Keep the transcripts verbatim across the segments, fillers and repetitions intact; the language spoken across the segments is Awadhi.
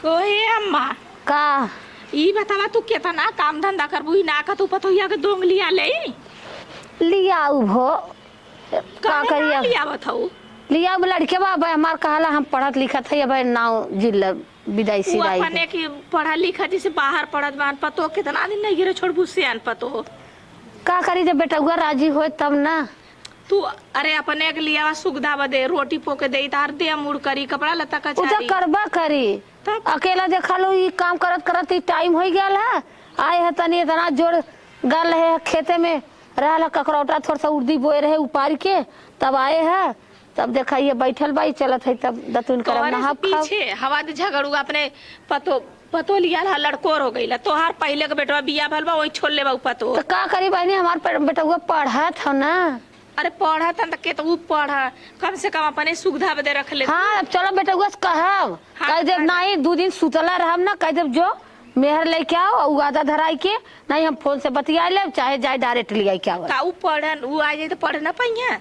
ओहे अम्मा। का? ई बतावा, तू केतना काम धंधा करबू, ई ना का तू पतोहिया के दोंग लिया ले? लियाऊ भो। का काहे ना करिया? लियावत हऊ? लियाऊ, लड़के बा, अब हमार कहला हम पढ़त लिखत है, अब नाव जिल्ला विदाई उ सिराई अपने के। की पढ़ा लिखा जैसे बाहर पढ़त बान पतो, केतना दिन नहीं गिरे छोड़बू सियान पतो। का करी, जब बेटउआ राजी होए तब ना। तू, अरे, अपने के लियावा सुविधा बदे, रोटी पोके देई, तार दे मुड़ करी, कपड़ा लत्ता उ तो कचारी। करबा करी। तब? अकेला देखा लो, ई काम करत करत ई टाइम होइ गयल है। आए है तनी इतना जोर गल है खेते में, रहल है ककरौटा, थोड़ा सा उर्दी बोए रहे उपार के, तब आए है। तब देखा ये बैठल बा, ई चलत है, तब दतुन करब तोहरे से नहाब खाब। पीछे हवा दे झगड़ुआ अपने पतो, पतो लियाल हा लड़कोर हो गइला। तोहार पहिले के बेटवा बिया भल बा, वही छोड़ ले बा उ पतो। तो का करी बहनी, हमार पे-, बेटउआ पढ़त हो ना। अरे पढ़त हन त के त उ पढ़, कम से कम अपने सुविधा बदे रख ले। हाँ, अब चलो बेटउआ से कहब, हाँ, कह देब कह दे। नहीं, दू दिन सुतला रहब ना, कह देब जो मेहर लेके आओ, उ आधा धराई के, नहीं हम फोन से बतिया लेब, चाहे जाए डायरेक्ट लियाई के आवे। का उ पढ़न, उ आ जाए तो पढ़ ना पाइए?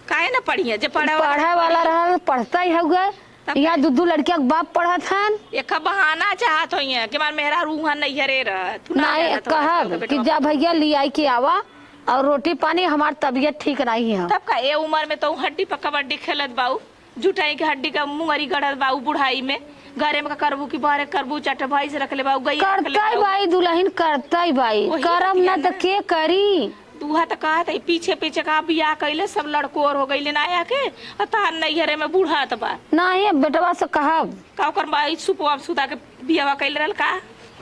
काहे ना पढ़िए? जे पढ़े वाला पढ़े वाला रहल, पढ़ता ही हउए। तब यहाँ का? दू दू लड़किया के बाप पढ़त हन। एक बहाना चाहत होइए कि हमार मेहरारू उहाँ नैहरे रह, तू ना नहीं, जानत हो आजकल के कहब कि बेटवा। जा भैया लियाई के आवा और रोटी पानी, हमार तबीयत ठीक नहीं है। तब का, ए उम्र में तो हड्डी पर कबड्डी खेलत बाऊ, जुटाई के हड्डी का मुंगरी गढ़त बाऊ बुढ़ाई में। घरे में का करबू कि बहरे करबू, चार ठे भैंस रख ले बाऊ, गैया रख ले करतई बाऊ। बाई दुलहिन, करतई बाई, वही करब बतिया ना ना। त के करी? उहा त कहत है, पीछे पीछे का बियाह कइले, सब लड़कोर हो गइले ना आके, आ तहार नैहरे में बुढ़ात बा। नाही, बेटवा से कहब। का ओकर माई सुपवा में सुता के बियाह कइले रहल का?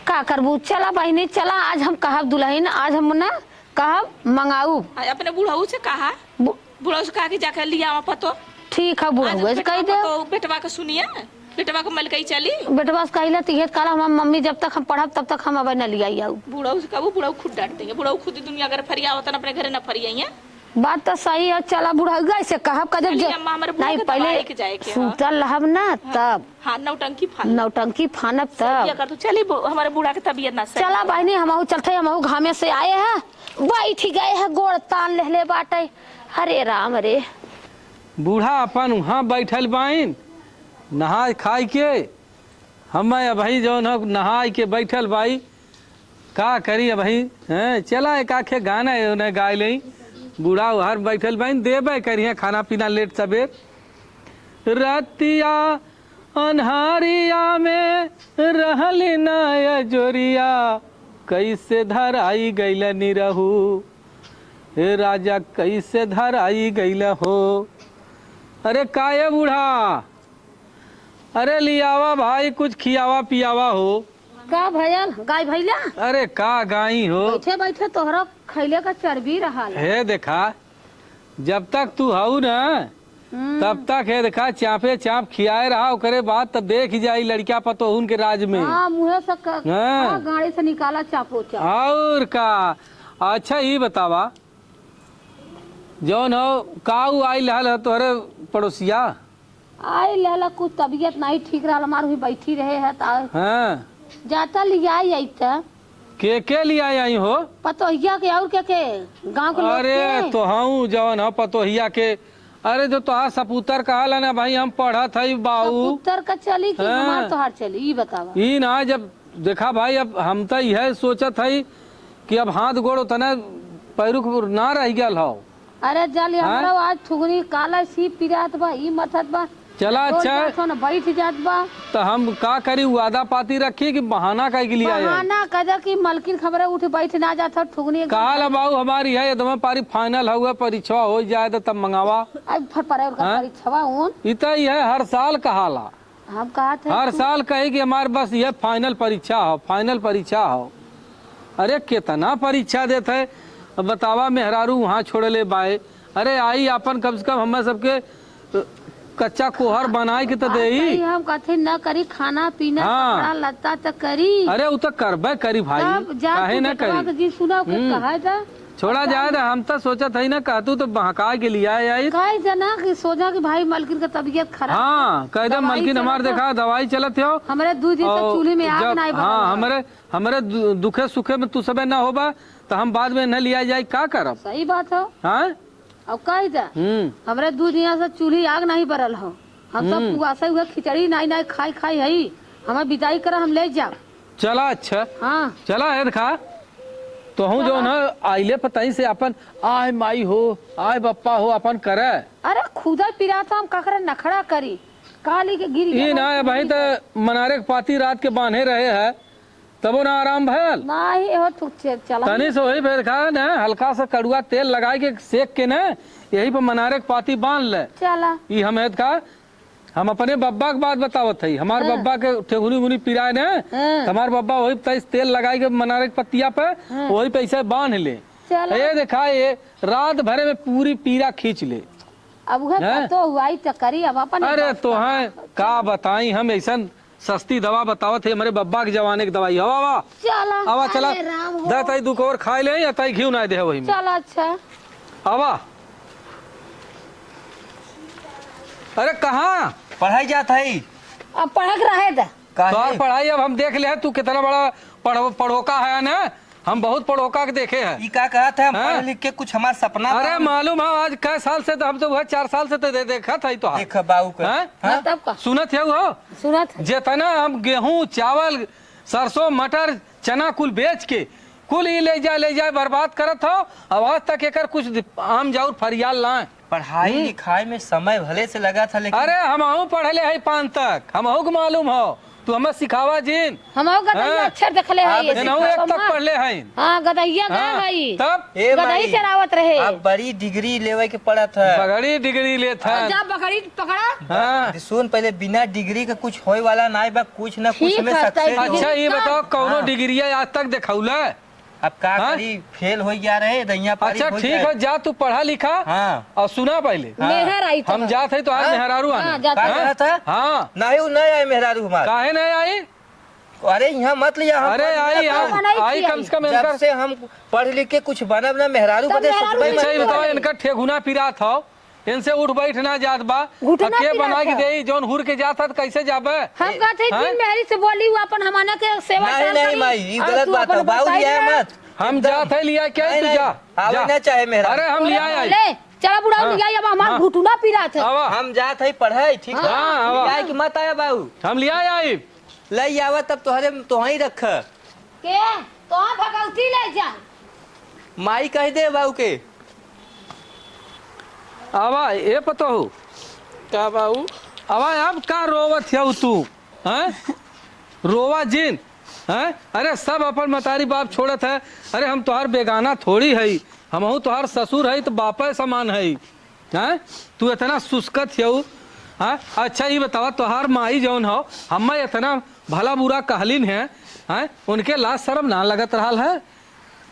का करबू? चला बहिनी, चला, आज हम कहब दुलहिन, आज हम ना कहब मंगाऊ। आ, अपने बुढ़ऊ से कहा, बु- बुढ़ऊ से कहा कि जाके लियावा पतो। ठीक है, बुढ़ऊ आज से कह बेटवा दे। पतो, बेटवा के सुनिया। बेटवा के मलकई चली। बेटवा से कहिला त इहे कहला, "हमार मम्मी, जब तक हम पढ़ब, तब तक हम अबे न लियाई आऊ।" बुढ़ऊ से कहबू, बुढ़ऊ खुद डांट देंगे। बुढ़ऊ खुद ही दुनिया अगर फरियावत न अपने घरे न फरियाइए। बात तो सही है, चला बुढ़ऊ से कहब, का जब चली जे-, अम्मा, हमारे बुढ़ऊ नहीं, के पहले दवाई के जाए के ह। सूतल रहब ना, हाँ। तब। हाँ, नौटंकी फान। नौटंकी फानब सही तब। अगर तू चली, बु-, हमारे बूढ़ा के तबियत ना सही चला है। बहिनी, हमहू चलते, हमहू घामे से आए हैं, बैठ गए हैं, गोड़ तान लेले बाटे। अरे राम रे। बूढ़ा अपन उहाँ बैठल बाइन, नहाय खाय के, हम्मे अबही जौन हो नहाय के बैठल बाई, का करी अबही, हैं? चला एक आखे गाना एने गाय लेई, बूढ़ा उहर बैठल बाइन, देबे करिहें खाना पीना लेट सबेर। रतिया अन्हारिया में रहली ना अजोरिया, कैसे धराई गइल निरहू, हे राजा कैसे धराई गइल हो। अरे का ए बूढ़ा, अरे लियावा भाई, कुछ खियावा पियावा हो। का भयल, गाय भैला? अरे का गाई हो? बैठे बैठे तोहरा खैले का चर्बी रहल। हे देखा, जब तक तू हऊ ना, हम्म। तब तक हे देखा, चापे चाप खियाए रहा, ओकरे बाद तब देख जाई लड़किया पतोहुन के राज में। हाँ, मुँहे से क-, हाँ। हाँ, गाड़ी से निकाला चापो चाप। और का? अच्छा, ई बतावा, जौन हो, का ऊ आई रहल है तोहरे पड़ोसिया? आई रहला, कुछ तबीयत नहीं ठीक रहल, हमार हुई बैठी रहे है, त हाँ। जाता लियाई आई त। के, के लियाई आई हो? पतोहिया के, और के, के? गाँव के लोग अरे, के? तोहऊ जौन हो पतोहिया के, अरे, जो तोहार सपूतर कहला ना भाई, हम पढ़त हई बाऊ। सपूतर का चली कि हाँ। हमार तोहार चली, ई बतावा। ई ना, जब देखा भाई, अब हम त इहे सोचत हई कि अब हाथ गोड़ उतने पैरुख ना रह गयल हौ। अरे, जल हाँ? हमरा आज ठुगनी काला सी पिरात बा, ई मथत बा। चला, डोल अच्छा। जात हो ना, बैठ जात बा। त हम का करी, वादा पाती रखी कि बहाना काहे के लिए आया? बहाना कह दे कि मलकिन खबरे उठ बैठ ना जात हो, ठुगनी एक काल बाऊ हमारी है, एकदम पारी फाइनल हुआ, परीक्षा हो जाए त तब मंगावा। अब फर परे उनका हाँ? परीक्षवा उन। ई त इहे हर साल कहाला। हम कहत है हर तू साल कही कि हमार बस ये फाइनल परीक्षा हो, फाइनल परीक्षा हो। अरे केतना परीक्षा देत है, अब बतावा मेहरारू वहाँ छोड़ले बाए। अरे आई आपन कम से कम हमें सबके, अ, कच्चा कोहर बनाए के त बात देई। सही, हम कथी न करी, खाना पीना, हाँ। कपड़ा लत्ता त करी। अरे उ त करबे करी भाई, तब जा काहे तू न बेटवा करी? के जी सुना, ओके हम्म। कहा जा। छोड़ा जाए दे, हम त सोचत हई ना, कहतू त बहका के लिया आई। कहे जना कि सोचा कि भाई मलकिन के तबीयत खराब हाँ, है। कह दे दवाई मलकिन हमार चलत देखा, दवाई चलत हो। हमरे दू दिन से और चूल्ही में आग जब, नाई बरल हाँ, है। हमरे, हमरे दु-, दुखे सुखे में तू सबे ना होबा, त हम बाद में न लिया जाए, का करब? सही बात हो। हाँ? अब कह दे, हम्म। हमरे दू दिन से चूल्ही आग नहीं बरल हो। हम सब हम्म। पुआसे हुए खिचड़ी नाई नाई खाई खाई हई। हमें विदाई करा, हम ले जाब। चला, अच्छा। हाँ। चला, है देखा, तोहूँ जो चला। ना आइले पतई से अपन आय माई हो, आय बप्पा हो, अपन करे। अरे खुदा पिरात, हम काकरे नखड़ा करी, काली के गिर ई गया ना है भाई, भाई। त मनारे के पाती रात के बांधे रहे है, तबो ना आराम भयल। नाही हो, तू चे-, चला। तनी से वही भेद खा न, हल्का सा कड़ुआ तेल लगाए के सेक के न, यही पे मनारे के पाती बांध ले। चला। ई हम हेत खा, हम अपने बब्बा के बात बतावत हई। हमार हाँ। बब्बा के ठेहुनी उहुनी पिराए न, हाँ। त हमार बब्बा वही पे तेल लगाए के मनारे के पत्तिया पे, हाँ। वही पे ऐसे बांध ले। चला। ये देखा, ये रात भरे में पूरी पीरा खींच ले। अब उहे हैं? पतो हुआई त करी, अब अपन अरे बस तो हैं, का बताई हम, ऐसन सस्ती दवा बतावत है, हमरे बब्बा के जमाने के दवाई। आवा, आवा। चला, आवा, चला। अरे राम हो। दा ताई दू कवर खाए ले, या ताई घिउ ना दे वही में। चला, अच्छा। आवा। अरे कहाँ? पढ़ाई जात है। अब पढ़क रहे दा। काहे? तोहार पढ़ाई अब हम देख ले, तू कितना बड़ा पढ़ो-, पढ़ोका है ना। हम बहुत पढ़ोका के देखे हैं। ई का कहत है? हम हैं? पढ़ लिख के कुछ हमार सपना अरे था। मालूम है, आज कै साल से तो हम तो वह चार साल से तो दे-, देखत है तो। देख बाऊ के। हैं? हाँ, तब का? सुनत है वो? सुनत है। जितना हम गेहूं, चावल, सरसों, मटर, चना कुल बेच के कुल ई ले जाए, ले जाए बर्बाद करत हो। अब आज तक एकर कुछ दि-, आम जाउर फरियाल ना है। पढ़ाई हम्म। लिखाई में समय भले से लगा था, लेकिन अरे हमहू पढ़ले है पान तक, हमहू के मालूम हो। तू हमें सिखावा जिन। हमहू गदहिया हैं? अक्षर देखले आप हई। देखा। इनहू एक तक पढ़ले हई। हाँ, गदहिया गए हाँ, हई। तब? ए गदही माई, चरावत रहे। आप बड़ी डिग्री लेवे के पड़त है। बगड़ी डिग्री लेत है। जा बगड़ी पकड़ा। हाँ। सुन, पहले बिना डिग्री के कुछ होए वाला नाई बा, कुछ ना कुछ ठीक में है, success तय हो। अच्छा, ये हाँ। बताओ, कौनो हाँ। डिग्री आज तक देखौला? अब का हाँ? करी, फेल हो गया रहे, दैया पारी अच्छा, हो ठीक जाए। हो, जा तू पढ़ा लिखा हाँ। और सुना पहले। हाँ। मेहर आई हम तो। जात है तो आज हाँ? मेहरारू आने। हाँ, जात का है। कहत है? हाँ। नहीं, उ नहीं आए मेहरारू हमार। काहे नहीं आई? अरे, यहाँ मत लिया, हम अरे, पढ़ लिया आई, था। हम, बनाई आई थी कम आई। से कम जब इनकर से हम पढ़ लिख के कुछ बनब ना, मेहरारू तब बदे मेहरारू सोचबे मत अच्छा, ये करी। बताओ, इनका ठेहुना पिरात हो, इनसे उठ बैठ ना जात बा। घुटना अब के पिरात बना के है। देई, जौन हुर के जात है, तो कैसे जाबे? हम कहत है, हैं? जिन मेहरी से बोली, वो अपन हमाना के सेवा नहीं, टहल नहीं, करी। माई, ई और गलत तू बात अपन है। बाऊ बताई लिया ना। मत। हम एकदम। जात है लिया के, नहीं, तू नहीं, जा, आवे जा। ना चाहे मेहरा। अरे, हम लिया आई। ले, चला बुढ़ऊ हाँ। लिया, अब हमार हाँ। घुटना पिरात है। आवा। हम जात है पढ़ाई, ठीक है? हाँ, आवा। लिया के मत आया बाऊ। हम लिया आई। ले आवा, तब तोहरे, तोहई रख। के? तोहार भगवती ले जा। माई कह दे बाऊ के। आवा, ए पतोहू। का बाऊ? आवा, अब का रोवत हऊ तू? हैं? रोवा जिन, हैं? अरे, सब अपन मतारी बाप छोड़त है। अरे, हम तोहार बेगाना थोड़ी हई, हमहू तोहार ससुर हई, तो बापे समान हई। हैं? तू इतना सुस्कत हऊ, हैं? अच्छा, ई बतावा, तोहार माई जौन हौ, हम्मे इतना भला बुरा कहलिन है, हैं? उनके लाज शरम ना लगत रहल है?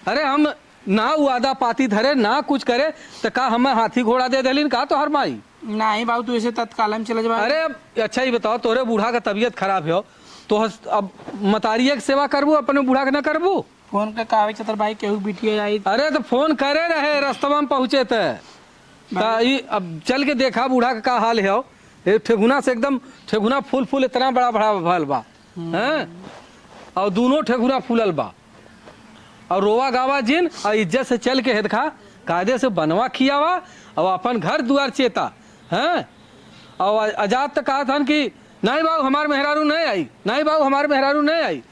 अरे, हम ना उ आदा पाती धरे, ना कुछ करे, त का हम्मे हाथी घोड़ा दे देलिन का तोहार माई? नाही बाबू, तू ऐसे तत्काल में चले जाबा। अरे, अब अच्छा, ई बतावा, तोरे बूढ़ा का तबीयत खराब है, तो हस-, अब मतारिये के सेवा करबू, अपने बूढ़ा के ना करबू? फोन के कावे चतर भाई, केहू बिटिया आई। अरे, तो फोन करे रहे, रस्तवा में पहुँचे त। त भाई। ई अब चल के देखा बूढ़ा के का हाल है। ए ठेहुना से एकदम, ठेहुना फूल फूल इतना बड़ा बड़ा भल बा। हम्म। हैं? और दोनों ठेहुना फूलल बा। और रोवा गावा जिन, और इज्जत से चल के हेदखा, कायदे से बनवा खियावा, और अपन घर दुआर चेता। हैं? और आ-, आजाद त कहत हन कि, "नहीं बाबू, हमार मेहरारू नहीं आई, नहीं बाबू, हमार मेहरारू नहीं आई।"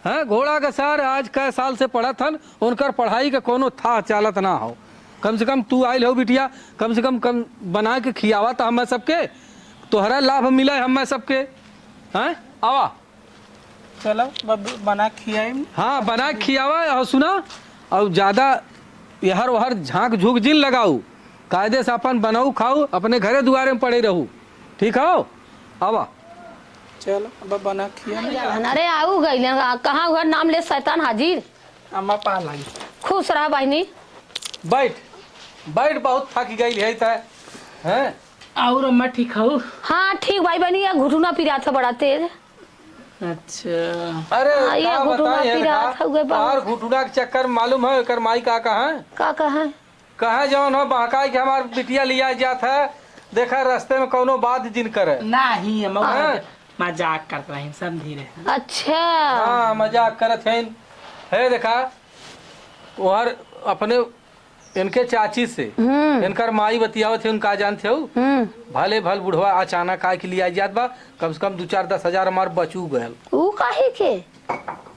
हैं, घोड़ा के सार आज कै साल से पढ़त हन, उनकर पढ़ाई के कोनो थाह चालत ना हो। कम से कम तू आइल हो बिटिया, कम से कम, कम बना के खियावा त हमें सबके, तोहरा लाभ मिले हमें सबके। हैं, आवा। चलो, ब-, बना के खियाई। हाँ, बना के खियावा। और सुना, और ज्यादा यहर वहर झांक झूक जिन लगाऊ, कायदे से अपन बनाऊ खाऊ, अपने घरे दुआरे में पड़े रहू, ठीक हो? आवा। चलो, अब बना खिया नहीं। अरे, आऊ गइले, आ, कहाँ हुआ नाम ले शैतान हाजिर। अम्मा पा लाई। खुश रहा बहिनी। बैठ, बैठ, बहुत थक गई है तै, हैं? और अम्मा ठीक हऊ? हाँ, ठीक भाई बहिनी, ये घुटना पिरात है बड़ा तेज। अच्छा। अरे, हाँ, ये का घुटना बताई है पिरात का? हउए बहुत। और घुटना के चक्कर में मालूम है, एकर माई का कहा है? का कहा है? कहाँ जौन हो बहकाई के हमार बिटिया लिया जात है, देखा रस्ते में कौनो बात जिन करे। नाही, हम हाँ। मजाक करत रहे, समझी रहे। अच्छा। हाँ, मजाक करत हैं। हे देखा, ओहर अपने इनके चाची से। हम्म। इनकर माई बतियावत है, उनका जानत है। हम्म। भले भल बुढ़वा अचानक आके लिया जात बा, कम से कम दू चार दस हजार हमार बचू गयल। ऊ काहे के?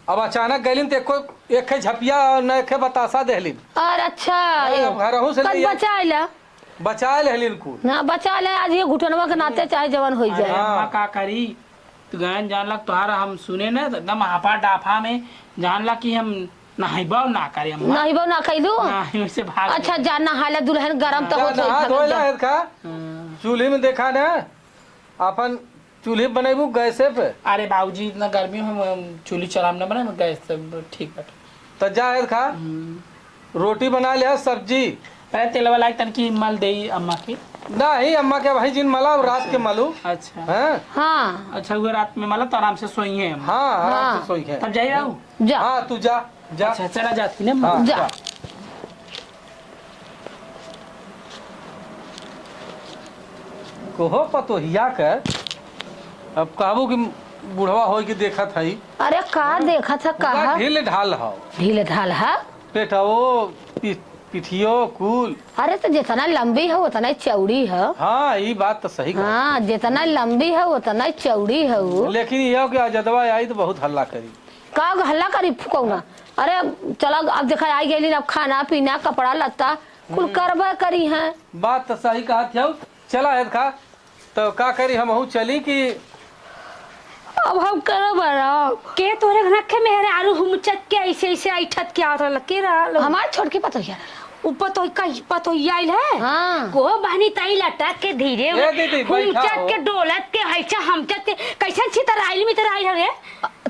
अब अचानक गइलिन त एको, एक खे झपिया और न एक खे बतासा देहलिन। और अच्छा, अरे, अब घरहू से कब ले बचाइला? बचाए लेहलिन कुल। ना, बचा ले, आज ये घुटनवा के नाते चाहे जवन होई अरे जाए। अम्मा, हाँ। का करी? तू गयन जानला, तोहार हम सुने ना, तो एकदम हाफा डाफा में जानला कि हम नहइबो ना करे, अम्मा। नहइबो ना कइलू? नहीं, वैसे भाग अच्छा, गए। जा नहा ले, दुल्हन गरम तो जा, होत होई, नहा भागल धोए जा। ला, हेर खा। हाँ। चूल्ही में देखा ना, अपन चूल्ही बनइबू गैसे पे? अरे बाबूजी, इतना गर्मी में हम, हम चूल्ही चलाम ना बनाए, गैस से ठीक बाटे। त जा, हेर खा। हम्म। रोटी बना ले, सब्जी। अरे तेलवा लाई तनकी मल देई अम्मा के। नहीं, अम्मा के भाई जिन मला, रात के मलू। अच्छा। हैं? हाँ। अच्छा, हुए रात में मला तो आराम से सोई है अम्मा। हाँ, आराम से हाँ। सोई है। तब जाई रहू? जा। हाँ, तू जा, जा। अच्छा, चला जाती ना अम्मा। हाँ, जा। जा। कोहो पतोहिया के, अब कहबो कि बुढ़वा होई के देखत हई। अरे का देखत ह, पूरा कहा? ढील ढाल हौ। ढील ढाल ह? पेटवो, पि-, पिठियो, कुल। अरे, तो जितना लंबी है, उतना ही चौड़ी है। हाँ, ई बात तो सही कहा। हाँ, जितना लंबी है, उतना ही चौड़ी है वो। लेकिन यह कि अजदवा आई तो बहुत हल्ला करी। का हल्ला करी फुकौना? अरे, चला, अब देखा, आई गइली, अब खाना, पीना, कपड़ा, लत्ता, कुल हम्म। करबे करी हैं। बात तो सही कहत हौ। चला, हेर खा, तो का करी, हमहू चली कि अब हम करब आराम। के तोरे घर के मेहरारू हुमचत के ऐसे, ऐसे ऐठत के आवत रहल? के रहल? हमार छोटकी पतोहिया रहल। उ पतोह-, कहीं पतोहिया आइल है? हाँ। कोहो बहनी ताई लटक के धीरे ए दीदी, बैठा हुमचत हो। के डोलत के हैचा हमचत के कैसन छितराइल मितराइल हवे?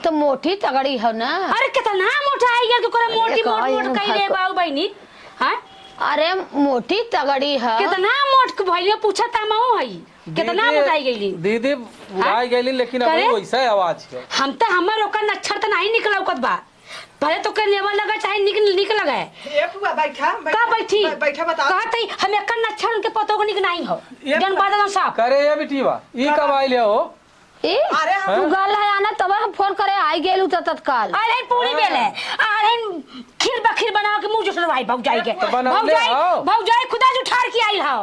तो मोटी तगड़ी हो ना। अरे कितना मोटा आई गया, तू करे अरे मोटी मोट कहा मोट यहाँ कइले हको। बाऊ बहनी। हाँ? अरे मोटी तगड़ी है। कितना मोट के भइल पूछा तामाऊ है। कितना दीदी, मोटाई गइली? दीदी, हाँ? बुढ़ाई गइली, लेकिन अबे करे? वैसा ही आवाज है। हम तो हमर ओकर नच्छर तो नहीं निकल लौकत बा। भले तो के नेवा लगा चाहे निक, निक लगा है। ए फुआ, बैठा, बैठा। का बैठी? बै-, बैठा, बताओ। कहत हई, हम एकर नच्छर उनके पतोह को निक नहीं हो। ए जन फुआ, बादल साहब। करे ए बिटिया, ई कब आइल हो? ए, अरे हम हाँ? तू गल है आना, तब हम फोन करे, आई गेलू त तत्काल। अरे पूरी हाँ। बेल है। अरे खीर बखीर बनाओ के मुंह जुठल भाई भौजाई के। तो बनौले भौजाई, हो। भौजाई खुदा जुठार की आई हो।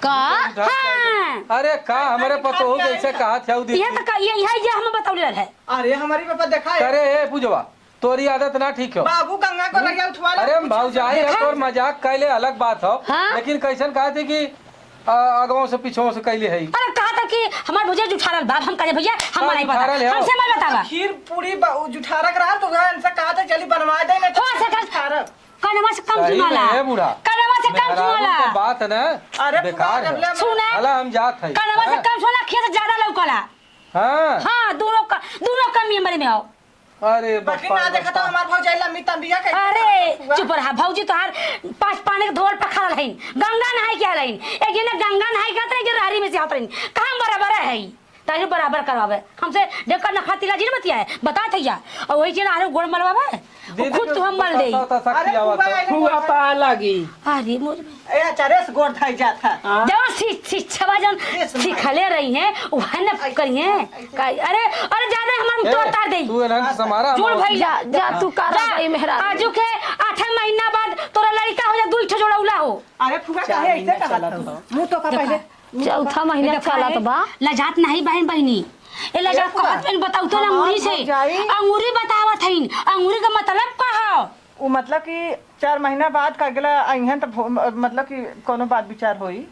का? हाँ। अरे का हमरे पतोहू जैसे कहा थे उ दीदी। ये तो का, ये, ये, ये हम बतौले रहे। अरे हमारी पापा देखा है। करे ए पूजवा, तोरी आदत ना ठीक हो। बाबू गंगा को लगे उठवा ले, अरे हम पूछो भौजाई है, देखा? तोर मजाक कैले अलग बात हो, हाँ? लेकिन कैसन कहा थे कि आ, आगवा से पीछवा से कैले है। अरे कहा था कि हमार भौजाई जुठारल बाप, हम कहे भैया हम का नहीं पता, जुठारल है? हमसे मत बतावा। खीर पूरी ब-, जुठारक रहा तो उधर इनसे कहा था चली बनवा दे, नहीं तो हो सके। जुठारक। कनवा से कम सही सुनाला। में है बूढ़ा। कनवा से कम मेहरारू सुनाला। के बात है ना, अरे बेकार फुआ, है। जब ले सुना। हला हम जात है। कनवा से हाँ। कम सुना, खेत ज्यादा लौकला। हाँ। हाँ, दोनों का, दोनों कम मेमोरी में आओ। अरे बाकी बप्पा ना रे देखा तो बप्पा। हमार भौजाई लम्बी तम्बिया कैसे अरे, करत हुआ? चुप रहा, भौजी तोहार पाँच पानी के धोल पखारल हईन, गंगा नहाई के आइल हईन। एक जने गंगा नहाई के आत रही, एक जने रहरी में से आत रही। कहाँ बराबर है? ताही बराबर करवावे। हमसे ढेकर नखरा तिला जी न बतिया है, बता थैया। और वही चीज आरे गोड़ मलवावे, वो दीदी खुद के तो हम मल देई। बतासा, बतासा अरे खियावा फुआ तो। आइले फुआ बोल। पा लागी। अरे मोर ए, अच्छा, रेस गोड़ धई जात है। हाँ। जवन शि-, शिक्षवा जवन ये सुन भाई। सिखले रही हैं, वह न ऐसे, करिए। ऐसे। का-, अरे, अरे, ज्यादा हमार ए, तो उतार दे। तू एनहन से संभारा, जुड़ हम भइल। जा, जा, तू का जा, रह गई मेहरारू। आजू के आठे महीना बाद तोरा लड़का हो जा, दुई ठो जोड़ौला हो। अरे फुआ, चार काहे ऐसे महीना कहत चलत हो? हो। मुंह तो का देखा। पहले, मुंह तो चौथा का महीना देखा चलत है, बा। लजात नहीं बहन बहिनी। ए, लजात ए फुआ, कहत बहन बताऊ तो ना हमार अंगूरी से। भौजाई। अंगूरी बतावत हईन। अंगूरी का मतलब का हो? उ मतलब कि चार महीना बाद का गेला अइहन त भो-, म-, मतलब कि कोनो बात विचार होई।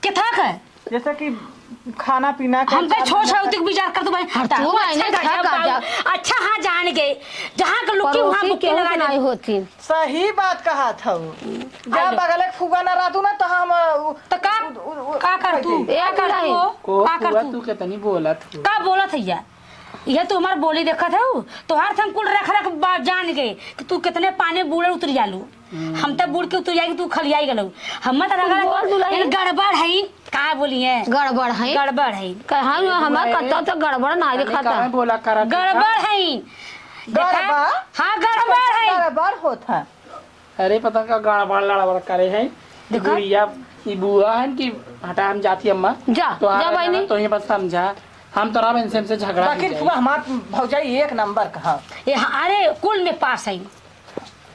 के था के? जैसे कि खाना पीना के हम कहीं चार छोट महीना छोट तक। विचार कर तू भाई। हर ता तू वो अच्छा नहीं घर था का जाओ, जा। अच्छा हाँ जान गए। जहाँ के लुकी वहाँ पड़ोसी बुकी केहू लगा के दे। नहीं होती। सही बात कहा था वो। जा आइलो। बगले के फुगा ना रहतू ना तो हम, उ, तो का, उ, उ, उ, का कर तू? ए, का कर तू? नहीं। को का कर फुआ तू? तू कितनी बोलत हो? का बोलत है या? यह तू हमार बोली देखत हऊ, तोहार से हम कुल रख रख बा-, जान गए कि तू कितने पानी बूढ़े उतर जालू। हम्म। हम तब बूढ़ के उतर जाए कि तू खलियाई गलऊ। हम मत तू रगड़ बोल दुल्हन। यानी गड़बड़ है, का बोली है? गड़बड़ है। गड़बड़ है। कहा हमार कत्ता तो गड़बड़ ना अरे लिखा था। काहे बोला करत है? गड़बड़ है। देखा? गड़बड़? हाँ, गड़बड़ है। गड़बड़ होत है। अरे पता का गड़बड़ लड़बड़ करे है। देखा? गुड़िया, ई बुआ है कि हटा हम जाती अम्मा। जा, तो आ जा रहा है बहिनी। ना, तो ये बस समझा। हम तो राम इनसे, इनसे झगड़ा बाकी की जाए। फुआ हमार भौजाई एक नंबर का है। ए, हाँ, अरे, कुल में पास है।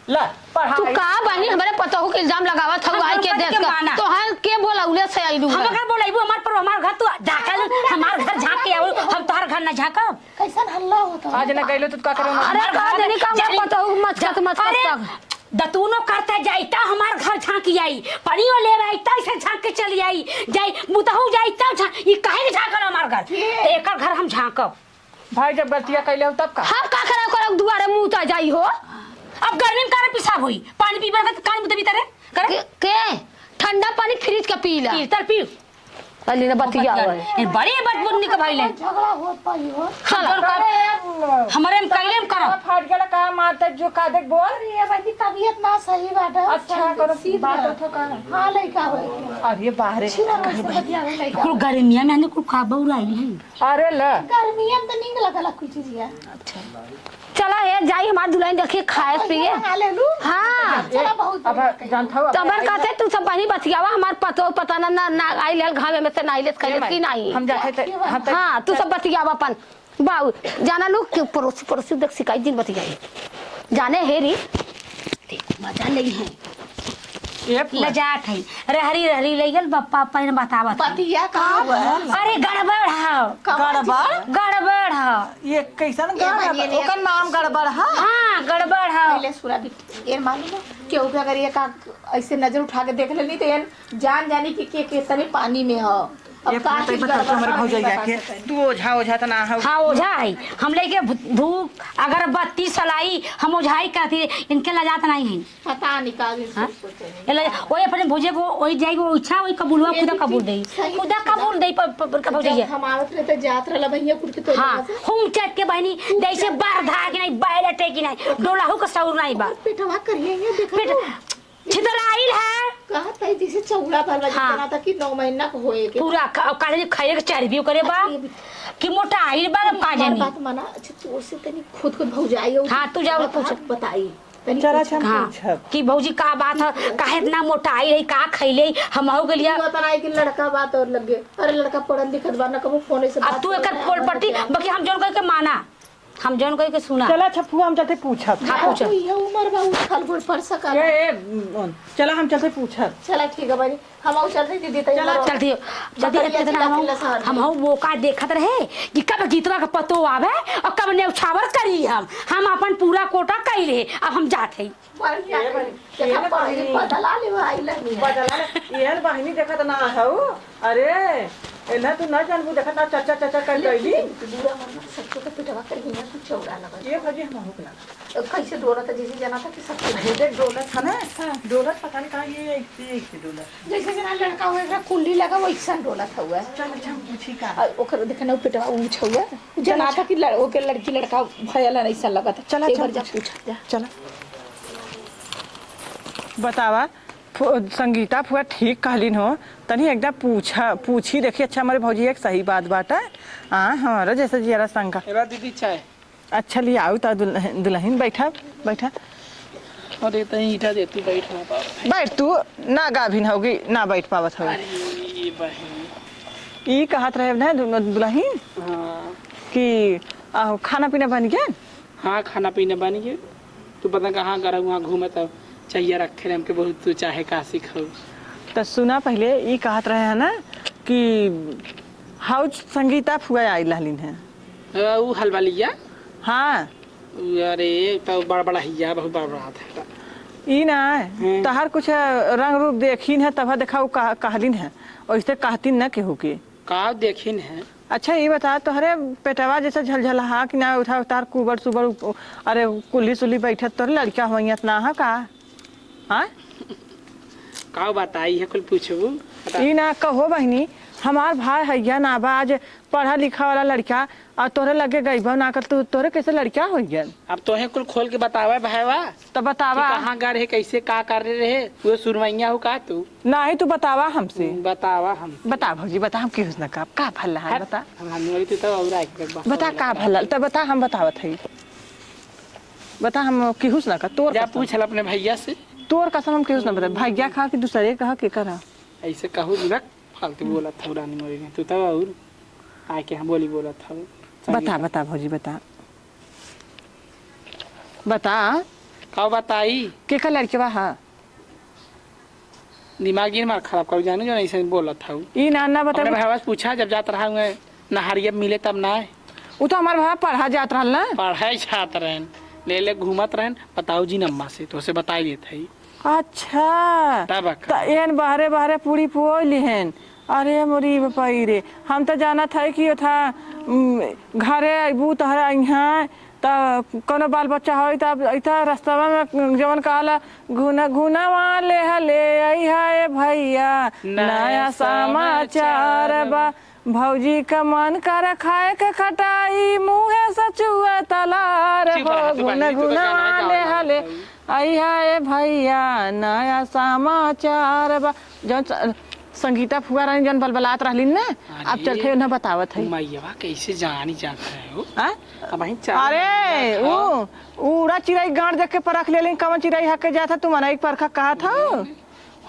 ला, पढ़ाई। तू का बहिनी हमरे पतोहू के इल्जाम लगावत हऊ हम आई के घर देख के? माना। तोहर के बोलौले से आइलू हम है? अगर बोलैबू हमार पर, हमार घर तू झाँकल, हमार घर झाँक के आऊ, हम तोहर घर ना झाँकब। कैसन हल्ला होत है? आज ना गइलो तो का करो? अरे हमार कह घर देनी का, हमार जा-, पतोहू मचकत, मचकत अरे, तक। दतूनो करता जाई, ता हमार घर झाँक आई, पनियो ले आई, ता ऐसे झाँक के चली आई, जाई, मुतहू जाई, तब झाँक, ई काहे के झाँकल हमार घर? ये। तो एकर घर हम झाँकब। भाई जब गलतिया कैले हो तब का? हम का करे, ओकरा दुआरे मुँह उतर जाई हो? अब गर्मी में कारे पेशाब होई? पानी पीबे के कान में देबी तरे? करे? के, के? ठंडा पानी फ्रिज का पी ला। पी, तर पी। अली ने बतिया बतिया। ए, बड़ी बदबू निक भाई ले। झगड़ा होत पाई हो। चल। हम जोन कर, अरे, हमरे में कैले में करब। फाट गेला का मारता जो का देख बोल। अरे, ये बदी तबीयत ना सही बाटे। अच्छा, करो सीध बात रह। उठो का। हाँ, लइका होई। अरे बाहरे। छिरा रोज से बतिया गई लइका। कुल गर्मिया में आने कुल का बउराइल है। अरे ले। गर्मिया में तो नीक लगला कुल चीजिया। अच्छा। चला हे, जाई हमार दुल्हन देखी खाए पिए। मंगा ले लू। हाँ। चला बहुत अब बढ़िया। जानत हऊ, अब तबर कहते तू सब बहिनी बतियावा, हमार पतो पता ना, ना, ना आई लेल घामे में से ना आइले ए खैले माई, की नहीं। हम जाते थे, हम तो हाँ, तू सब बतियावा अपन। बाऊ, जाना लोग के पड़ोसी, पड़ोसी देख शिकायत दिन बतियाई। जाने हेरी, देख, मजा लेई है। ए फुआ। लजात है। रहरी, रहरी ले गल, बप्पा, बप्पा ने बतावत है। बतिया का हुआ? अरे, गड़बड़ है। कौन गड़बड़? चीज? गड़बड़ है। ये कैसन ए, गड़बड़? मानिए, ओकर नाम गड़बड़ है? हाँ, गड़बड़ है। पहले सुरा बिट-, ये मालूम है, केहू के अगर ये का ऐसे नजर उठा के देख लेनी, तो ये जान जानी कि के, के तनी पानी में हो। अब ये का पूरा चीज तो बता, गड़बड़ हमरे बा, भौजैया नहीं के। बता सकते। तू ओझा, ओझा त ना हो। हाँ, ओझा है। हम लेके धू-, धूप, अगरबत्ती, सलाई, हम ओझाई कहती है। इनके लजात नहीं है। पता नहीं का भी हाँ? सोच सोचे नहीं। ये लजा-, वही अपने भौजे को, वही जाएगी, वो इच्छा, वही कबूलवा ये खुदा भी कबूल ठीक दे। सही खुदा है। कबूल दे, प-, प-, प-, जब भौजैया। हम आवत रहे तो जात रहला भैया कुल के तो हाँ, लगा से। हम चट के बहिनी, जैसे बार धार के नहीं, बैलटे की नहीं, डोलाहू का सौर नहीं बा। पेटवा करिए, ये देखो। पेट-, छितराइल है। कहत है जैसे चौड़ा भर बा, हाँ। जितना था कि नौ महीना को होए के। पूरा का-, काले खाए के चर्बी ओकरे बा। अरे। कि मोटाइल बा, का हमार जानी। बात माना, अच्छा, तू उससे तनी खुद, खुद भौजाई हो। हाँ, तू जाओ, बात पूछ। हाथ बताई। तनी चला, पूछ। अच्छा, हम हाँ, पूछब। कि भौजी का बात है, काहे इतना मोटाई है, का खैले, हमहू के लिए। तू बताई कि लड़का बात और लगे। अरे, लड़का पढ़ल लिखत बा, ना कबो फोन से अब बात तू एकर करता, पोल ना पट्टी, बतिया। बाकी हम जौन कह के माना। हम जौन कहे के सुना। चला अच्छा फुआ, हम चलते पूछब। हाँ, पूछब। तो ये उम्र बा, उछल गोड़ पर सकल। ए, ए, उम, चला हम चलते पूछब। चला ठीक है भाई, हम आऊ चलते दीदी, तई चला, उम्र चलती हो, चलती बकरिया रहती है, चिल्ला हम, चिल्ला सहर हम में। हऊ मौका देखत रहे कि कब गीतवा के पतो आवे और कब नेउछावर करी हम। हम अपन पूरा कोटा कई ले, अब हम जात हई। बढ़िया ए करी। बहिनी, देखा ए पढ़ी, बहिनी। बदला ले भाई लगी। बदला ले। एहन बहिनी देखत ना हऊ। अरे, एन्हा तू ना जानबू, देखत ना चचा, चचा कर लेकिन गईली। बुरा मन में सच्चो के पिटवा कर हियां तू चौड़ा लगल। ये भजी हम हो गला। कैसे डोलत है, जैसे जना था कि सब कुछ। ये देख डोलत है ना, हाँ। डोलत पता नहीं कहाँ ये एक से एक से डोलत। जैसे जना लड़का हुआ, एकरा कुंडी लगा, वैसन डोलत हुआ। चल, अच्छा, हम पूछी का? और ओकर देखे ना, पिटवा ऊंच हुआ। जना था कि लड़-, ओके लड़की लड़का भयल है, ऐसा लगा था। चला, एक बार चल, जा पूछ। पूछ, जा। चला। बतावा, फु-, संगीता फुआ ठीक कहलिन हो, तनी एकदम पूछा, पूछी देखी। अच्छा, हमरे भौजी एक सही बात बाटे। हाँ, हमारा जैसे जियरा शंका। एला दीदी चाय। अच्छा, ले आऊ ता दुल्हन, दुल्हन बैठा, बैठा। अरे, तनी ईटा दे, तू बैठ ना पावत है। बैठ तू, ना गाभिन होगी, ना बैठ पावत होगी। अरे, ये बहिन। ई कहत रहे ना दु-, दुल्हन हाँ। कि, आहो, खाना पीना बन गया? हाँ, खाना पीना बन गया। तू पता कहाँ गरम वहाँ घूमत हो, चहिया रखे रहे हमके बहुत, तू चाहे का सीखो। त सुना, पहले ई कहत रहे है ना कि हाउ संगीता फुआ आइल रहलिन है। अ, ऊ हलवालिया? हाँ। ऊ, अरे, तो बड़बड़ाहिया, बहुत बड़बड़ात है। ई ना, हम्म। तहार कुछ रंग रूप देखिन है, तब देखा ऊ कह-, कहलिन है, वैसे कहतिन ना केहू के। का देखिन है? अच्छा, ई बता, तोहरे पेटवा जैसे झलझलाहा कि ना उठा, उतार कुबर सुबर, उ-, अरे, कुल्ही सुल्ही बैठत, तोहरे लड़का होइयत ना हा का? हाँ? का बताई है, कुल पूछबू? बता। ई ना कहो बहिनी, हमार भाई हैया ना बा, आज पढ़ा लिखा वाला लड़का, और तोहरे लगे गइबो ना कर, तू, तोहरे कैसे लड़का होइयत? अब तोहे कुल खोल के बतावे भाईवा। तो बतावा। कि कहाँ गए रहे, कैसे का कर रहे, वो सुरमैया हो का तू? नाही, तू बतावा हमसे। हम्म, बतावा हम। बता भौजी, बता, हम केहू से ना कहब। का भला है, हट, बता। हम, हम वही तो तब और आके बा-, बता, का भला, तो बता, हम बतावत हई। बता, हम केहू से ना कहब, तोर जा कसम। पूछ ल अपने भैया से। तोर कसम, हम केहू से ना बताई। भैया कहा कि दूसरे कहा, के करा? ऐसे कहू ना, फालतू बोलत हऊ रानी मोरी, तू तब और आके हम बोली बोलत हऊ। बता, बता भौजी, बता। बता, का बताई? केकर लड़कवा ह? दिमाग जिन मार खराब करू, जानू, जो ऐसे बोलत हऊ। ई ना, ना बताई। अपने भैया से पूछा, जब जात रहा हुए नहरिया मिले तब ना आए। उ तो हमार भैया पढ़ा जात रहल ना। पढ़ाई जात रहन, ले ले घूमत रहन, बताऊ जिन अम्मा से, तो उसे बताई देत हई। अच्छा। तब का? त एहन बहरे बहरे पूरी पोई लिहन। अरे मोरी बपाई रे, हम त जानत हई कि ओथा, उम, घरे अइबू तहरा इहाँ त कौनो बाल बच्चा होई त अइता रस्तवा में जवन कहला, "घुन घुनवा ले हले अइहा ए भइया, नया नया समाचार समाचार बा।" बा। भौजी का मन कर खाए के खटाई, मुँहे से चुए तलार चुप हो, रहा, तू घुन बहिनी, तू तो घुनवा गाना ले गावे हले। लागल हऊ। अइहा ए भइया, नया समाचार बा। जौन स-, संगीता फुआ रानी जौन बलबलात रहलिन ना, अब अरे, चल के उन्हें बतावत है। मैयवा कैसे जानी जात रहे हो? हाँ? अब वहीं चार अरे, महीना था। ऊ, ऊ उड़ा चिरई गांड देख के परख लेलिन, कवन चिरई हके जात है, तू मनई के परखा कहत हौ?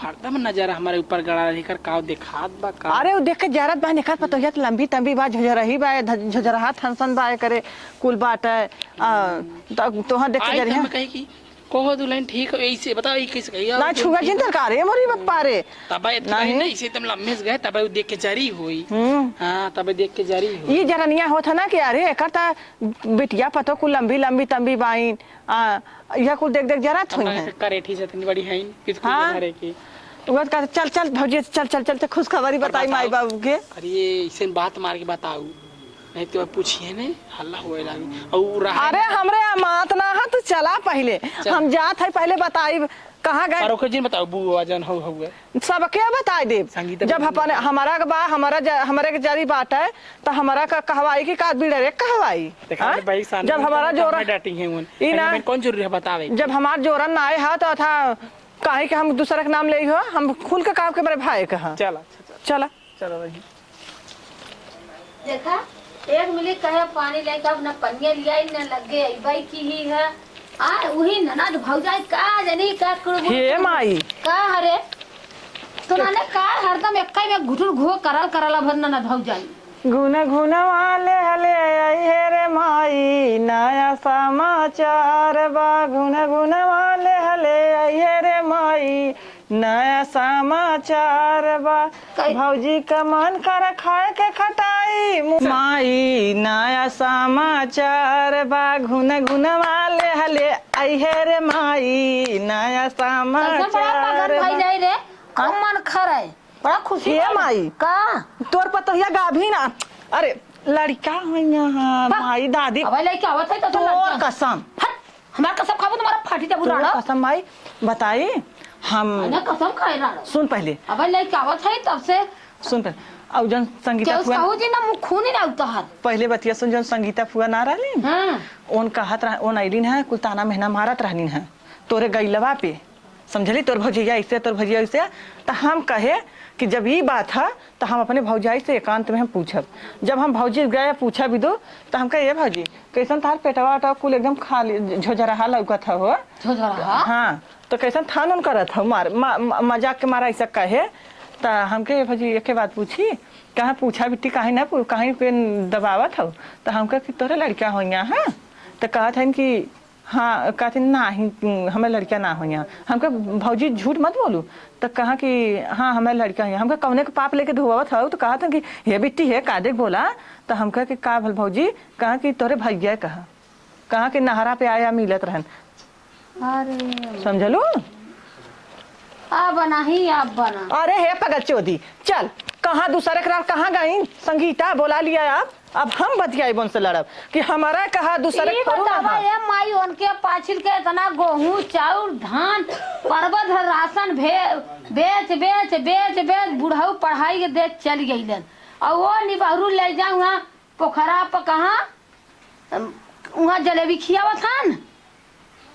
हरदम नजर हमारे ऊपर गड़ा रही कर, का देखात बा का? अरे, ऊ देख के जरत बा, निकाल पतोहिया त लंबी तंबी बा, झोझरही बा, ध-, झोझरहा थनसन बा, एकरे कुल बाटे। आ, त तोहार देख के आई त जरिहा। हम कही कि कहो दुल्हन ठीक हो, ऐसे बताओ, ई कैसे कही? ना और छुआ तुम चिंता कर, ए मोरी बप्पा रे। तब इतना ही नहीं। नहीं, इसे तुम लम्बे से गए, तब देख के जरी हुई। हम्म। हाँ, तब देख के जरी हुई। ई जरनिया होत है ना कि अरे, एकर त बिटिया पतो कुल लंबी, लंबी तंबी बाइन। आ, यह कुल देख, देख जरत हुई अपना हैं। करेठी से इतनी बड़ी है, किसको हाँ। धरे की? वो कहते, "चल, चल, भौजी, चल, चल, चल, चल, खुशखबरी और बताई बताओ। माई बाबू के।" अरे, ऐसे बात मार के बताऊ। नहीं तो पूछिए नहीं, हल्ला होए लागी। और उ रहा अरे, हमरे अमात ना है, तू चला पहिले। चल। हम जात है, पहिले बताइब, कहाँ गए? और ओके जिन बताओ, बुआ जन हो, हो गए। सबके बताई देब। संगीता जब बहन अपन, बताओ। हमारा के बा, हमारा ज-, हमारे के जरी बात है, तो हमारा का कहवाई कि का बिड़रे कहवाई? देखा हाँ? ले भाई, सामने जब हमारा तो जोरा, हमें डांटी है उन। ई ना, हमें कौन जरूरी है बतावे के? जब हमार जोरन ना आए हा, तो था, काहे कि हम दूसरा के नाम ले हो, हम खुल के काम के मेरे भाई के हाँ। चला, अच्छा, चला। चला। चलो भाई। देखा, एक मिली कहे पानी लेके अब न पनिया लियाई, न लगे अइबई की ही है। आ, उही ननद भौजाई का जनी का कुड़बुड़ हे कुड़बुड़। माई। का हरे? तो नाने का हरदम एक्का में घुटुर घुओ करल करल अब ननद भौजाई। घुन घुनवा ले हले आई हे रे माई, नया समाचार बा। घुन घुनवा ले हले आई हे रे माई, नया समाचार बा। कई- भौजी का मन कर खाए के खटाई। मु-, माई, नया समाचार बा। घुन घुनवा ले हले आई हे रे माई, नया कैसे बड़ा समाचार पागल भाई बा। जाए रे? हाँ? कम मन खराए। बड़ा खुशी हे बा। माई। का? तोर पतोहिया गाभी ना। अरे, लड़का है यहाँ, बा-, माई दादी। अब लइके आवत है तो तोर लड़का। कसम। हट, हमार कसम खाबो तुम्हारा फाटी देबू तोर राणा। कसम माई, बताई, हम अरे कसम खाए राणा। सुन पहिले। अब लइके आवत है तब से। सुन पहिले। अब जन संगीता केहू फुआ कहू जी ना मुँह खून ही ना उतार। पहिले बतिया सुन, जन संगीता फुआ ना रहलिन? हाँ। ओन कहत रह-, ओन अइलिन है, कुल ताना मेहना मारत रहलिन है। तोरे गइलवा पे। समझली, तोर भौजैया ऐसे, तोर भौजैया ऐसे। त हम कहे कि जब ई बात ह, त हम अपने भौजाई से एकांत में हम पूछब। जब हम भौजी गए पूछब इदो, त हम कहे, "ए भौजी, कैसन तार पेटवा वेटवा कुल एकदम खाली झोझरहा लौकत ह हो?" झोझरहा? हाँ, त कैसन थान उन करत हो? मार, म-, म-, मजाक के मारा ऐसा कहे। त हम कहे, "ए भौजी, एके बात पूछी, कहाँ पूछा बिट्टी, काहे ना पू-, काहे के दबावत हो?" त हम कहे कि तोरे लड़का हो यहाँ, हाँ? त कहत हन कि हाँ, कहथिन, "नाही, हमें लड़का ना हो यहाँ।" हम कहे, "भौजी, झूठ मत बोलू।" त कहा कि, "हाँ, हमें लड़का हो यहाँ।" हम कहे, "कौने के पाप लेके धोवत हऊ?" त कहत हन कि, "हे बिट्टी, हे, का देख बोला?" त हम कहे कि, "का भल भौजी?" कहा कि, "तोरे भैया कहा, कहा कि नहरा पे आया मिलत रहन।" अरे। समझलू? अब नाही, अब बना। अरे हे पगल चोदी, चल, कहाँ दूसरे के रात कहाँ गई? संगीता बोला लिया आप। अब हम बतियाई बन से लड़ब कि हमारा कहा दूसरे ई के करू ना बतावा, है। ए माई, उनके पाछिल के इतना गोहूँ, चाउर, धान, परबध राशन भे-, बेच, बेच, बेच, बेच बुढ़ऊ पढ़ाई के देख चल गईलन। और वो निबहरू ले जाऊँ वहाँ पोखरा पर कहाँ, अम, वहाँ जलेबी खियावत हन।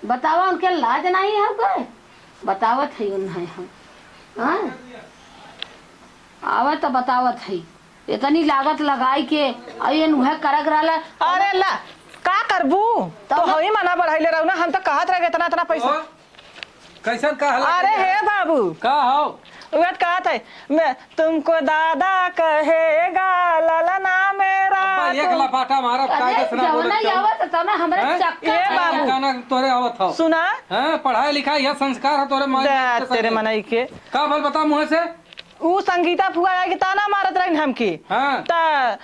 बतावा, उनके लाज नाही है का? बतावत है उन्हें हम। हाँ? आवे तो बतावत है। इतनी लागत लगाई के, अइयन उहे करक रहला। अरे ला, का करबू? तब तो हम ही मना बढ़ाई ले रहू ना, हम तो कहत रहे इतना, इतना पैसा। और? कैसन का हालत अरे है? हे बाबू। का हो? उहे कहत है, मैं तुमको दादा कहेगा ललना मेरा अब्बा, एक तुम लपाटा मारब, अरे, कायदे से ना बोलत जवना क्यों? आवत, तवना हमरे हैं? चक्कर ए बाबू, गाना तोरे आवत हौ। सुना। हाँ, पढ़ाई लिखाई है, संस्कार है तोरे माई जा बाप के तेरे संगे। मनई के। का भल बता मुँह से? ऊ संगीता फुआ आके ताना मारत रहिन हमके। हाँ। त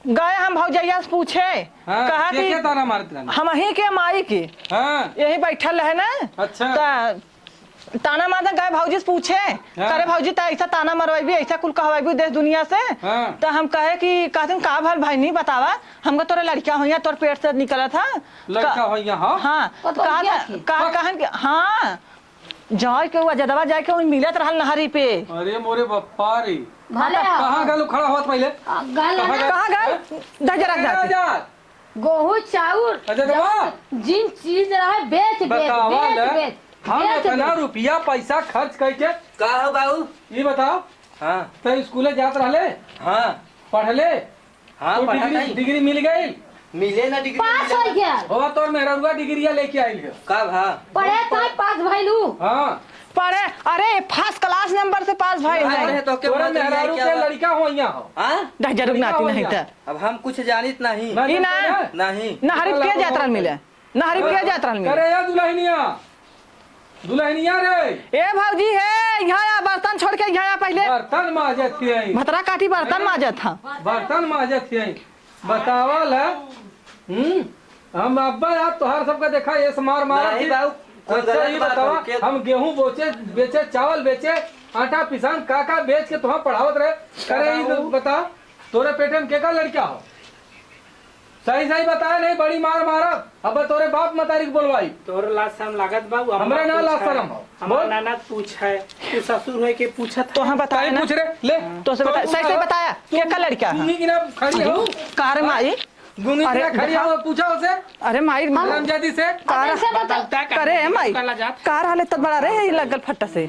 गए हम भौजैया से पूछे। हाँ, कहा के, कि के ताना मारत रहिन? हमही के माई के। हाँ। यही बैठल रहे ना। अच्छा। त ताना मारत गए भौजी से पूछे। हाँ। करे भौजी, त ऐसा ताना मरवाइबी, ऐसा कुल कहवाइबी देश दुनिया से। हाँ। त हम कहे कि कहथिन, "का भल भाई, नहीं बतावा, हमका तोरे लड़किया होइया, तोरे पेट से निकलत ह।" लड़का का-, होइया, हाँ? हाँ। पता का, क्या का, थी? का, कहन के, हाँ। जाए के वो अजदवा जाए के वही मिलत रहल नहरी पे। अरे मोरे बप्पा रे। भले हाँ, तो आओ। कहाँ गलू खड़ा होत पहिले? आ, गल कहाँ ना। गल? कहाँ गल? हैं? दह जरा कहाँ जाते। गल? गोहूँ चाउर, अजदवा? जौन जिन चीज रहे बेच, बेच, बतावा बेच, ले। बेच, हम बेच, इतना बेच। रुपया पैसा खर्च करके का हो बाबू? ये बताओ। हाँ। तो स्कूले जात रहले? हाँ। पढ़ले? हाँ, तो पढ़ा डिग्री, नहीं। डिग्री मिल गई? मिले ना डिग्री पास मिले हो ना। गया। होवा तोर मेहररुआ डिग्रिया लेके आइल है। का भा? पढ़े तो पास भइलू। हाँ। पढ़े, अरे फर्स्ट क्लास नंबर से पास भइल है। अरे तो के तोरे मत मेहरारू लेके के आवा। लड़का हो यहाँ हो। हाँ? दह हजार लड़का नाती हो नहीं यहाँ। था। अब हम कुछ जानित नहीं। ना ई ना। जानते ना? नहीं। नहरी के जात रहल मिले। नहरी के जात रहल मिले। करे या दुल्हनिया। दुल्हनिया रे। ए भौजी हे, यहाँ आ, बर्तन छोड़ के यहाँ आ पहिले। बर्तन माजत हियई। भतरा काटी बर्तन माजत ह। बर्तन माजत हियई। बतावल है। हम्म? हम अब्बा यार तोहार सबका देखा, एस मार मारत नहीं ही। बाबू, कोई अच्छा, गलत ई बात बतावा, हो, के हम गेहूं बोचे, बेचे, चावल बेचे, आटा पिसान, का का बेच के तोहार पढ़ावत रहे? करे, ई बाबू। बता, तोरे पेटे में केका लड़का हो? सही सही बताए, नहीं बड़ी मार मारब। अब तोरे बाप मतारी के बोलवाई। तोरे लाज शरम लागत बा, उ हमरा हमरा ना पूछ लाज है। शरम हो। हमार बोल। ननद पूछ है, तू ससुर होए के पूछत तो है। हम बताए कहीं ना। पूछ रे, ले। तो से तो बता, तू सही सही बताया, तू केका लड़का है? गूंगी की ना खड़ी हो। कार माई। गूंगी की अरे ना खड़ी देखा। हो, पूछा उसे। अरे माई। हरामजादी से। कार अरे से बता। बदलता का करे है माई। काला जात। कार हाले तब बड़ा रे, ये लगल फट्टा से।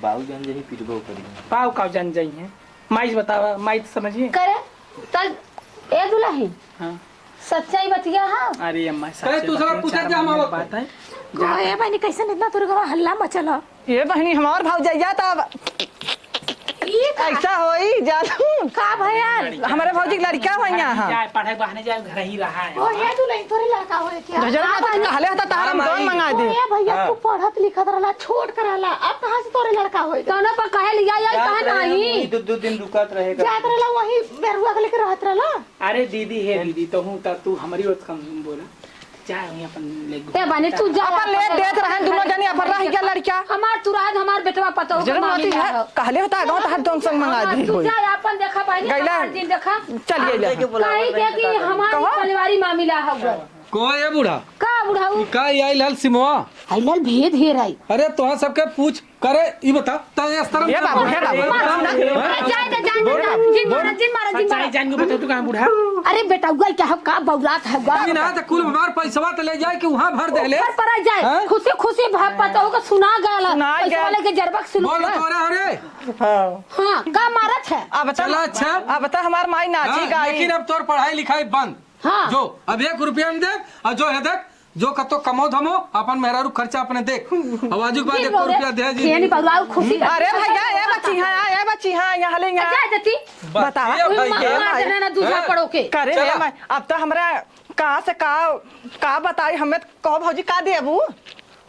बाऊ जान जही पिटबो करी। बाऊ का जान जाई है। माई से बतावा, माई तो समझिए। करे, तब ए दुल्हन, हाँ। सच्चाई बतिया है? अरे अम्मा, कहे सच्चाई तू साला बात है, पूछे चार क्या महीने हम की आवत बात है। है। कहो, ए बहनी, कैसे इतना तोरे घर हल्ला मचल है? ए बहनी, हमार भौजैया तब ई का? ऐसा होई, जानू। का भयल? हमारे भौजी के लड़का होई यहाँ। जाए, पढ़े बहाने जाए, घर ही रहा है। ओ, ए दुल्हन, तोरे लड़का होई क्या? गजब हाँ, मत बहनी। कहले हता, तहार हम हाँ, दोन माई। मंगा दे। ए भैया, हाँ। तू पढ़त लिखत रहला, छोट करला, अब कहाँ से तोरे लड़का होई? कौनो पर कहे लिया, या जात कहाँ रहे, नहीं? वही दो, दो दिन रुकत रहे। जात रहला, वही बेरुआ के लेके रहत रहला। अरे दीदी, हे दीदी, तो हूँ त तू हमरी ओर कम बोला। जा वहीं अपन ले घूम। ए बने तू जा अपन ले अपन देत रहन दुनो जनी अपन रह गया लड़का। हमार तुराज, हमार बेटवा पतोह के जरूर मामी मोती है, ना हो। कहले होता आगवा त हर दोन संग मंगा दी तू होई। जा अपन देखा बहनी, गैला। हमार जिन देखा। चल गैला। काहे के कि हमार कहो। पारिवारिक मामला हउवा। को ए बूढ़ा? का बुढ़ाऊ? का ई आइल हल सिमवा? आइल हल भेद हेराई। अरे तोहा सबके पूछ करे, ई बता, त ए स्तर में ये बाबू, हे बाबू। हैं? अरे जाए दे, जाए दे, बोल। जाए दे। जिन मारा, जिन मारा, जिन मारा। सच्चाई जान के बता, तू कहाँ बूढ़ा? अरे बेटा, उगल के हम का बौरात है, उगल। ई ना त कुल हमार पैसवा त ले जाए कि वहाँ भर देले। घर पर आ जाए। हैं? खुशी खुशी भ-, पतोह को सुना गया। सुना पैसा गया। वाले के जरबा के सुन बोल। तोरे, अरे। हाँ। हाँ, का मारत है? अब त चला, अच्छा। अब त हमार माई नाची हाँ, गाई। लेकिन अब तोर पढ़ाई लिखाई बंद। हाँ। जो, अब एक रुपया न दे, और जो है देख, जो कतो कमो धमो, अपन मेहरारू खर्चा अपने देख। अब आजू के बाद फिर एको बोले, रुपया दे जी। ये नहीं बउराऊ खुशी का। अरे भैया, ए बच्ची, हाँ, ए बच्ची, हाँ, यहाँ ले, यहाँ। अच्छा, जती। बतावा। बच्ची, ओए, भैया। माँ, ए माँ, भाई। जना ना दूजा हैं? पड़ो के। करे चला। रे माई, अब त हमरा कहाँ से का, का बताई, हमें त कहो भौजी का देबू?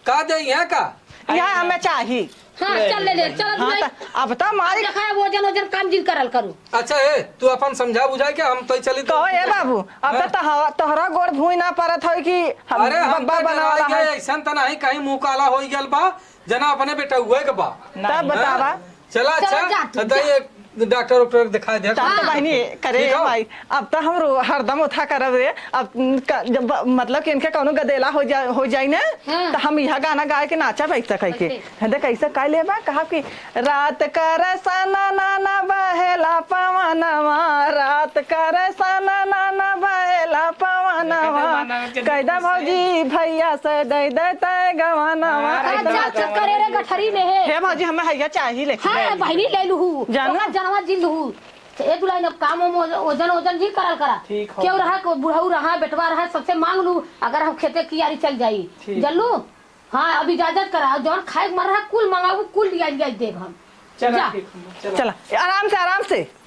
का दे यहाँ का? यहाँ हमें चाही। हाँ, चल ले, ले, चल हाँ, ले। त अब त मारी देखा है, वजन, वजन काम जिन करल करू। अच्छा, ए, तू अपन समझा बुझा के हम तो चली तो कहो, ए बाबू, अब हाँ? त तोहरा, तोहरा गोड़ भूई ना परत हो कि हम अरे, हम बब्बा तो बनावा डराई रहा गए, है। ऐसन त नहीं कहीं मुँह काला होई गल बा, जना अपने बेटउए के बा। तब बतावा। हाँ? चला, चला, अच्छा, जा तू, त जा। ये डॉक्टर, डॉक्टर दिखा दे। तब तो हाँ। बहनी, करे ठीक हो? भाई, अब त हम रो-, हरदम उठा करब रे। अब क-, जब, मतलब कि इनके कौनो गदेला हो जा-, हो जाई ना, हाँ। त हम यह गाना गाए के नाचा बैठ सकै के। कैसे? है देख, ऐसे कह लेबा, कहा कि रात कर सननन बहेला पवनवा, रात कर सननन बहेला पवनवा। देखा तो माना के कैदा जल्दी से। भौजी भैया से दे दे तय गवनवा। हाँ, एकदम। अच्छा, अच्छा, करे रे गठरी में है। हे भौजी, हमें हैया चाही लेकिन। हाँ, बहिनी ले लूहू। जानू। ओकर जनवा जिन लूहू। तो ए दुल्हन, अब काम वाम ओज-, ओजन, ओजन जी करल करा। ठीक हो। केहू रहा, को बुढ़ऊ रहा, बेटवा रहा, सबसे मांग लू, अगर हम खेते कियारी चल जाई। ठीक। जल्लू? हाँ, अब इजाजत करा, जौन खाए के मन रहा, कुल मंगाऊ, कुल लिया, लिया देब हम। चला, जा। ठीक हो, चला। चला, आराम से, आराम से।